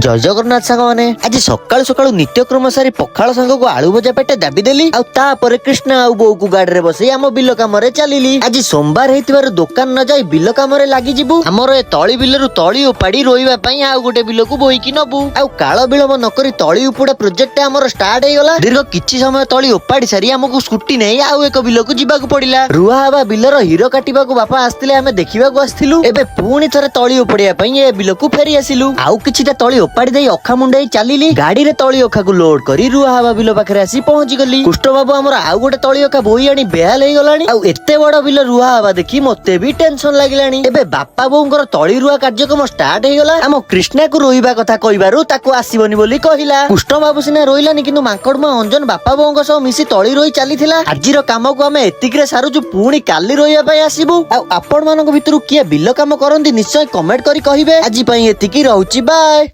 ଜୟ ଜଗନ୍ନାଥ ସାଙ୍ଗମାନେ। ଆଜି ସକାଳୁ ସକାଳୁ ନିତ୍ୟକ୍ରମ ସାରି ପଖାଳ ସାଙ୍ଗକୁ ଆଳୁ ଭଜା ପେଟେ ଦାବି ଦେଲି। ଆଉ ତାପରେ କୃଷ୍ଣ ଆଉ ବୋଉକୁ ଗାଡିରେ ବସେଇ ଆମ ବିଲ କାମରେ ଚାଲିଲି। ଆଜି ସୋମବାର ହେଇଥିବାରୁ ଦୋକାନ ନ ଯାଇ ବିଲ କାମରେ ଲାଗିଯିବୁ। ଆମର ଏ ତଳି ବିଲରୁ ତଳି ଉପାଡି ରୋଇବା ପାଇଁ ଆଉ ଗୋଟେ ବିଲକୁ ବୋହିକି ନବୁ। ଆଉ କାଳ ବିଳମ୍ବ ନକରି ତଳି ଉପୁଡା ପ୍ରୋଜେକ୍ଟ ଆମର ଷ୍ଟାର୍ଟ ହେଇଗଲା। ଦୀର୍ଘ କିଛି ସମୟ ତଳି ଉପାଡି ସାରି ଆମକୁ ସ୍କୁଟି ନେଇ ଆଉ ଏକ ବିଲକୁ ଯିବାକୁ ପଡିଲା। ରୁଆ ହେବା ବିଲର ହିର କାଟିବାକୁ ବାପା ଆସିଥିଲେ, ଆମେ ଦେଖିବାକୁ ଆସିଥିଲୁ। ଏବେ ପୁଣି ଥରେ ତଳି ଉପାଡିବା ପାଇଁ ଏ ବିଲକୁ ଫେରି ଆସିଲୁ। ଆଉ କିଛିଟା ତଳି ଓପାଡି ଦେଇ ଅଖା ମୁଣ୍ଡେଇ ଚାଲିଲି। ଗାଡିରେ ତଳି ଅଖାକୁ ଲୋଡ କରି ରୁଆ ହେବା ବିଲ ପାଖରେ ଆସି ପହଞ୍ଚି ଗଲି। କୁଷ୍ଠ ବାବୁ ଆମର ଆଉ ଗୋଟେ ତଳି ଅଖା ବୋହି ଆଣି ବେହାଲ ହେଇଗଲାଣି। ଆଉ ଏତେ ବଡ ବିଲ ରୁଆ ହେବା ଦେଖି ମତେ ବି ଟେନସନ ଲାଗିଲାଣି। ଏବେ ବାପା ବୋଉଙ୍କର ତଳି ରୁଆ କାର୍ଯ୍ୟକ୍ରମ ଷ୍ଟାର୍ଟ ହେଇଗଲା। ଆମ କୃଷ୍ଣାକୁ ରୋଇବା କଥା କହିବାରୁ ତାକୁ ଆସିବନି ବୋଲି କହିଲା। କୁଷ୍ଠ ବାବୁ ସିନା ରୋଇଲାନି, କିନ୍ତୁ ମାଙ୍କଡ ମା ଅଞ୍ଜନ ବାପା ବୋଉଙ୍କ ସହ ମିଶି ତଳି ରୋଇ ଚାଲିଥିଲା। ଆଜିର କାମକୁ ଆମେ ଏତିକିରେ ସାରୁଛୁ, ପୁଣି କାଲି ରୋଇବା ପାଇଁ ଆସିବୁ। ଆଉ ଆପଣ ମାନଙ୍କ ଭିତରୁ କିଏ ବିଲ କାମ କରନ୍ତି, ନିଶ୍ଚୟ କମେଣ୍ଟ କରି କହିବେ। ଆଜି ପାଇଁ ଏତିକି ରହୁଛି, ବାଏ।